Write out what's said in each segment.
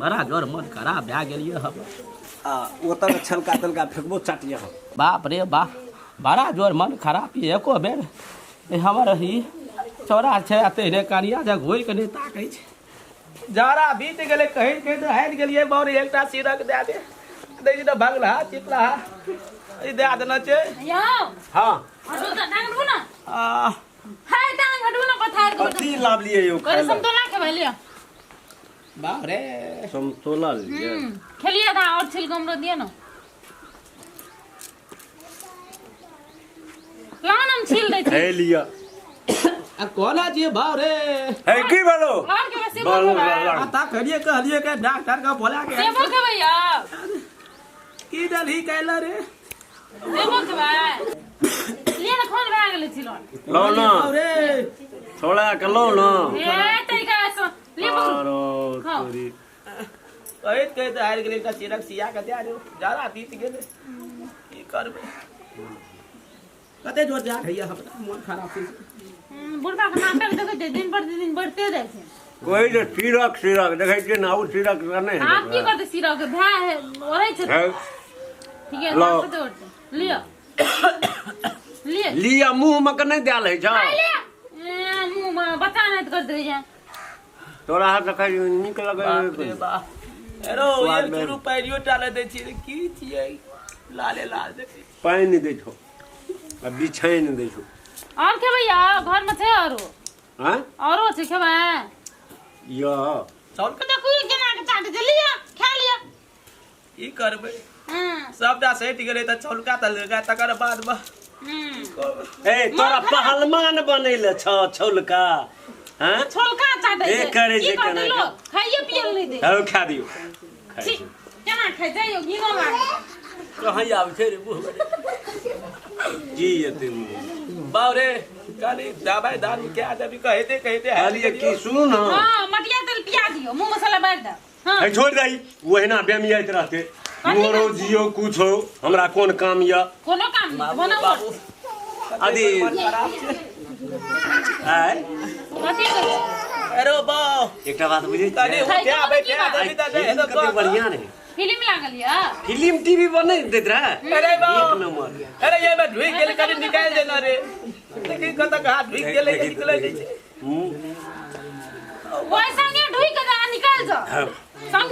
बड़ा जोर मन खराब भए गेल यऽ हमर। आ ओतऽ छलका तलका फेकबो चाटिए हम। बाप रे बाप, बड़ा जोर मन खराब यऽ। एको बेर ई हमर ई चौरा छै आ तेहने कनिया जे घुरि कऽ नहि ताकै छै। जाड़ा बीत गेलै, कहैत कहैत हारि गेलियै। बौर एकटा सिरक दए दे, दै छै तऽ भगलहा चिपलाहा ई दए देने छै। यौ। हँ। हटू तऽ टांग हटू ना। आ हाय, टांग हटू ना, पथार के। कथी लाबलियै यौ? करे खाय लए समतोला खेबै लिअ। बाप रे, समतोला लिअ। खेलिए था और छिलको हमरो दिए ना। लाओ ना, हम छील दै छी। हे लिअ। आ कोना छियै बाप रे? हे, की भेलो? और खेबै सेबो? बाल- खेबै। बाल- आ ता कहलियै कहलियै के डॉक्टर के बोला के सेबो खेबै यौ? की दलही कैला रे? सेबो खेबै लिए ने, खून भए गेलै छिलल। लौ ना। बाप रे। छोड़ा के लौ ना। ए तरीका से लिए, पकड़ू। आरो खाओ। तोरी। कहैत कहैत हारि गेलै। एकटा चिरक सिया के दए दियौ, जाड़ा बीत गेलै, की करबै? कते जोर जा होइया, हमरा मोन खराब छै। बुढ़बा के नाटक देखै छै, दिन पर दिन बढ़ते जाइ छै। कोई जे सिरक सिरक देखै छियै ने, ओ सिरक से नहि आब की हेतै। करतै सिरक भाय ओढ़ै छै। हे, ठीक है। लाओ। कते ओढ़तै? लिअ लिअ। लिअ, मुँह मे के नहि देल होइ छौ। लिअ। ए, मुँह मे बच्चा नहि करते रहियै। तोरा हाथ देखै नीक लगै। बाप रे बाप, एरो स्वाद एक मे- चुरू पैरियो टा ले दै छी रे, की छियै लाले लाल देखै छी। पानि दै छौ आ बिछानि दै छौ। और खेबै यौ? घर में छै औरो। आँय? औरो छै, खेबै? यऽ। चाउर के। देखू ई केना के चाटै छै। लिअ, खा लिअ। की करबै? हँ। सबटा सटि गेलै तऽ चौलका तलका तकर बाद मे ए, तोरा पहलवान बनैले छ छौलका? हाँ। छोलका चाटै ए, छै। करै की छै करतै केना लोक? खाइए पिए लए नहि दै। हौ, खा दियौ, खाइ छी, दियौ। केना खाइ छै यौ, घिनो लागै। कहाँ आबै छै रे मुँह में? की एते मुँह? बाप रे, कनी दबाई दारू क्या देबी? कहते कहते हारि कहलियै की गेलियौ। सुनू ने। हँ, मटिया तेल पिया दियौ, मुँह मसाला बारि दे। हँ। है, छोड़ दही, ओहिना बेमियाइत रहते। कथी मरो कहै छी? जियो, कुछ हो, हमरा कोन काम यऽ? कोनो काम नहि बनाउ। बाबू। अथी मन खराब छै। आय। कथी कहै छी? अरे बाप, एकटा बात बुझै कनी छियै? उठे आबै की के बात? देबी तऽ फिल्म हेतौ। कते बढ़िया रहे। फिल्म लागल यऽ। फिल्म टीवी पर नहि दैत रहे। अरे एक बाप, नंबर। अरे ये में ढुकि गेलै, कनी निकालि देना रे। देखी कतऽ हाथ ढुकि गेलै, निकलै नहि छै। ओहि संगे ढुकि के जा, निकालि जा। हाँ। संग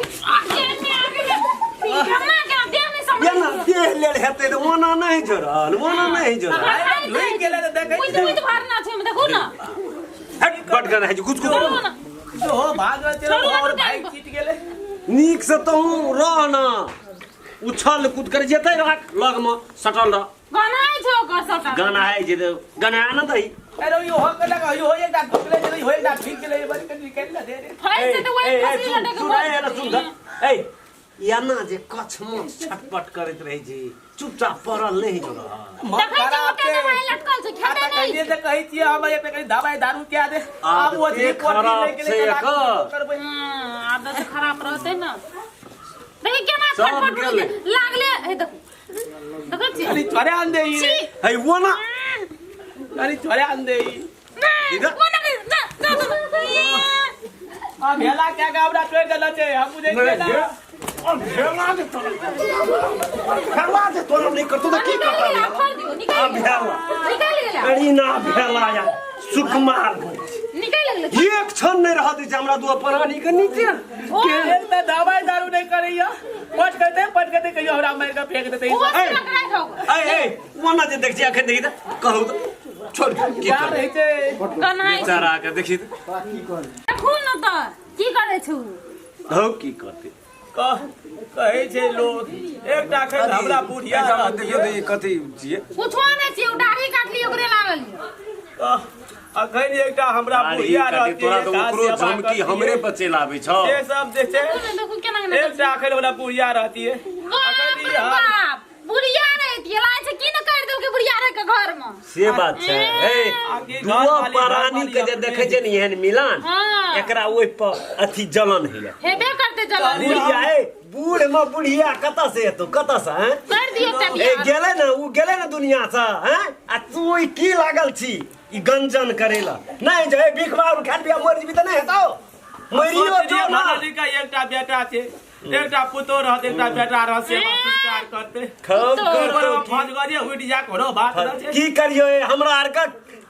देह में आबि गेल। केना केना देह नहि ये सम्हारै ना छै। देह लेल हेतै तऽ ओना नहि जोड़ल, ओना नहि जोड़ल। ढुकि गेलै तऽ देखै बुझि बुझि भरना छै ओहिमे, देखू ने। हट, बड गन है कुछ कुछ। छोड़ू ने। जो भागल छै छोड़ू, और हटू। भागि चिट गेलै। नीक से तहूँ रह ना, उछल कूद कर जेतै, रह लग मे सटल रह। गन्हाइ छै ओकर सबटा। गाना है जे गाना ना दही। अरे यो हो के लगा, यो एकटा ढुकले गेलै, यो एकटा ढुकि गेलै, बड़ी कनी निकालि ला दे रे। फैल छै तऽ ओहि ए, फसली सुन, लटक सुन, ए, एना सुन तऽ। ए, एना जे कछमछ छटपट करैत रहै छै, चुपचाप पड़ल नहि जो रह। मन देखै छै खराब ओते छै। दवाई लटकल छै, आ खेतै तऽ नहि। कहिये से कहै छियै हम, एक कनी दवाई दारू क्या दे। आब ओ आदते जे खराब लए गेलै छै तऽ एकर। करबै। हँ, आदत खराब रहतै ने। देखी केना सब खटपट गेलै। लागले। हे देखू, देखै छियै? कनी छोड़े आन दे ई। छी। है वो ना। कनी छोड़े आन दे ई। नहि, दीदा। ओ नहि, जा, जा, जा, जा। आ भेला क्या के हमरा तोड़ि देलो छै, हम बुझै छियै ना। भेला जे तोरा, भेला जे तोरा नहि करतौ तऽ की करतौ? निकालि गेलै, छोड़ि दियौ, निकालि आ गेलै। भेला। निकालि गेलै। अरे ना भेला या सुकुमार होइ छै। निकालि गेलै। एक क्षण नहि रहत जे हमरा दू प्राणी के नीचे। ओ, एक तऽ दवाई दारू नहि करैया, पट करते पट करते कहियो हमरा मारि कऽ फेंक देतै। ओहो ए। सिरक राखि ओकर। ए ए, ओना जे देख छी अखन, देखी तऽ कहू तऽ, छोड़ की जा करबै? रहै छै। गन्हाइ छै। बेचारा के देखी तऽ। देखू ने तऽ की करै छौ? हौ, की करतै? कह कहै छै लोग, एकटा अखन हमरा बुढ़िया देखियौ तऽ ई कथी छियै? कुछो नहि छियै, ओ दाढ़ी काटली ओकरे लागल यऽ। कह अखन एकटा हमरा दाढ़ी बुढ़िया काटी रहती। तोरा तऽ ओकरो झमकी हमरे पर चलि आबै छौ। से सब जे छै। देखू ने, देखू केना केना। एकटा अखन हमरा बुढ़िया रहती है। बाप रे बाप, बुढ़िया रहती लागै छै, की ने करि देलकै बुढ़िया रह के घर में। से बात छै। हे, आगे दुओ घरवाली- प्राणी के जे घरवाली देखै छै ने एहन मिलान, हाँ। एकरा ओहि पर अथी जलन होइया। हेबे करते जलन। बुढ़िया, ए बूढ़ में बुढ़िया कतऽ से एतौ, कतऽ से? हैं? कर दियो एकटा ए बियाह। गेलै ने, उ गेलै ने दुनिया से। हैं, आ तू ई की लागल छी ई गंजन करेला? नहि जे भीख मांग खान बिया मर जेबी तऽ नहि हेतौ। मरियो जो ना का एकटा बेटा छै, एकटा पुतोह रहत, एकटा बेटा रहत, सेवा सत्कार करते। खूब करतौ की? फौज गजे उठि जा कोनो बात न छै। की करियो ए, हमरा आर के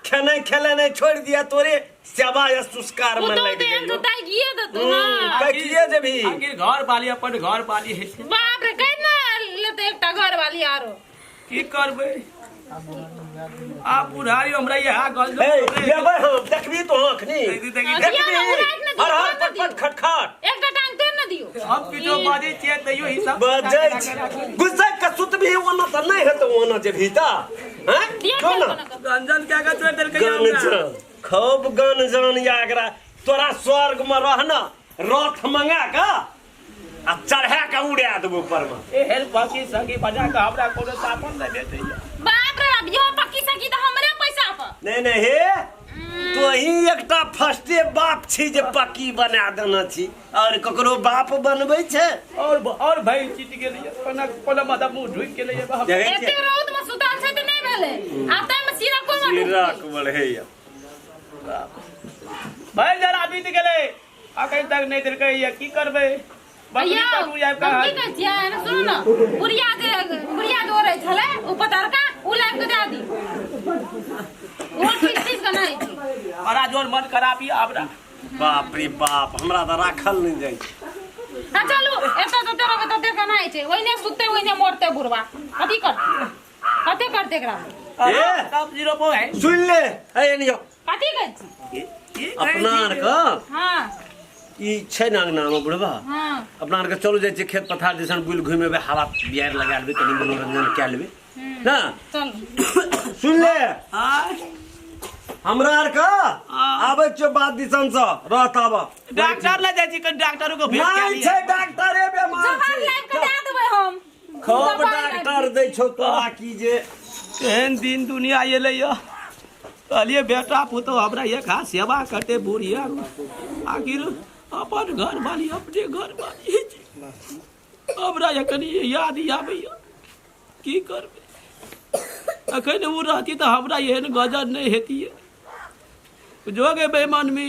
खेनाइ खेलेनाइ छोड़ि दिया तोरे सेवा या संस्कार में पुतोह लागि तेहन गेलियो। तो ताकिए देतौ ना। ताकिए जेबही। आखिर घर वाली अपन घर वाली होइ छै। बाप रे, कहि ने लेतै एकटा घर वाली आरो। की करबै आ बुढ़ारी हमरा इएह गल हे लेबै हम, देखबी तो अखनी। देखी, देखी। देखबी। दियौ ने, उड़ाइत ने दियौ, हर हर उड़ाइत ने पट दियौ। पट खटखट। एकटा टांग तोड़ि ने दियौ। हम किछो बाजै छियै तैयो ई सब बजै छै गुस्सा के सुतबी ओना तऽ नहि हेतौ, ओना जेबही तऽ हैं दियौ जो ना। कोना कऽ। गंजन क्या के छोड़ि देलकै हमरा। गनजन खूब गनजन या एकरा तोरा स्वर्ग में रहना रथ मंगा के आ चढ़ा के उड़ा देबो ऊपर में। एहन पकी सगी बजा के हमरा कोनो साधन नहि भेटैया। बाप रे बाप, यो पक्की सगी तऽ हमरे पैसा पर। नहीं नहीं हे तोही एकटा फर्स्टे बाप छी जे पक्की बना देने छी और ककरो बाप बनबै छै। और भाई चिट गेलैया कोना कोना माथा मुंह ढुकि गेलैया बाप। देखै एते छियै? रौद में सुतल छै तऽ नहि भेलै, आ ताहि में सिरको में ढुकतै। सिरक बढ़ैया। भाई जरा बीत गेलै अखन तक नहि देलकै या की करबै? बकरी यौ, पटू आबि हम की कऽ कहै छियै ने, सुनू ने, बुढ़िया जे ओढ़ै छलै ओ पतरका ओ लाबि कऽ दए दियौ, ओहो ठीक ठीक के नहि छै। बड़ा जोर मन खराब यऽ हमरा। बाप रे बाप, हमरा तऽ राखल नहि जाइ छै। आ चलू, एतऽ जते रहबै तते केना होइ छै, ओहिने सुततै ओहिने मरतै बुढ़वा, कथी करतै, कते करतै एकरा? ए! तब जीरो पो है। सुनि ले, हे एनियो। कथी कहै छी? अपना आर के हाँ। ई छै ने अंगना में बुढ़वा। हाँ। अपना आर के चलू जाइ छियै खेत पथार दिसन, बुलि घुमि एबै, हवा बिहाड़ि लगा लेबै, कनि मनोरंजन कए लेबै ना। चलू। सुनि ले। आय। हमरा आर के आबै छियौ बात दिसन से रहत आब। डॉक्टर लग जाइ छी, कनि डॉक्टरो के भेंट कए नहि लिअ। छै डॉक्टरे बेमार जहर छै। लाबि कऽ दए देबै हम। खूब दबाइ लाबि डॉक्टर दै छौ तोरा की जे केहन दिन दुनिया एलै यऽ। कहलियै बेटा पुतोह हमरा एक हाथ सेवा करते बुढ़िया, आखिर अपन घर वाली अपने घर वाली छै। हमरा एखन याद आबैया, की करबै? अखन ओ रहती तऽ हमरा एहन गजर नहि हेतियै। जो गे बेईमानमी,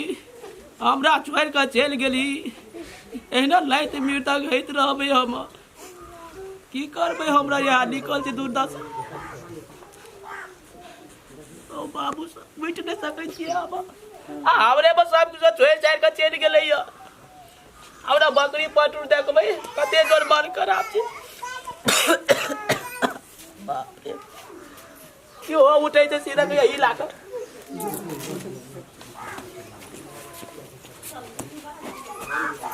हमरा छोड़ि कऽ चलि गेली, एहिना लाइत मृतक होइत रहबै हम। की करबै, हमरा यहाँ निकल छै दुर्दशा। ओ बाबू सब बुझि नहि सकै छियै आब। आ हमरे पर सब किछु छोड़ि छाड़ि कऽ चलि गेलै यऽ। हमरा बकरी पटुर देखबै कते जोर मन खराब छै। बाप रे, केओ उठै छै सीधा के यही लाकर।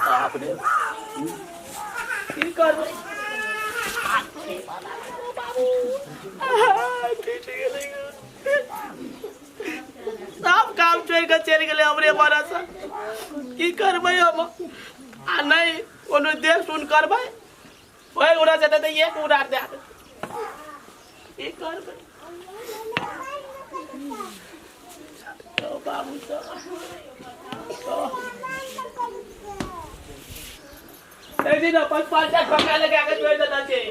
बाप रे, की करबै? सब काम छोड़ि कऽ चलि गेलै हमरे भरोसा। की करबै हम? आ नहि कोनो देख सुन करबै, ओहि उड़ा जेतै तऽ एक उड़ा दए देतै। की करबै ओ बाबू सब? दिन पाँच पाँचटा ठोका लगा के छोड़ि देने छै।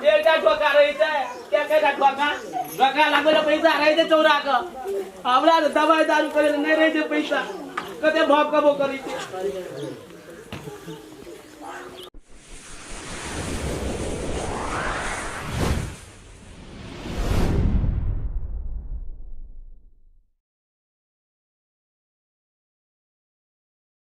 एकटा ठोका रहै छै, क्या ठोका ठोका लगबै लए पैसा रहै छै चौरा के। हमरा तऽ दवाइ दारू करै लए नहि रहै छै पैसा, कते भव कबो करै छै।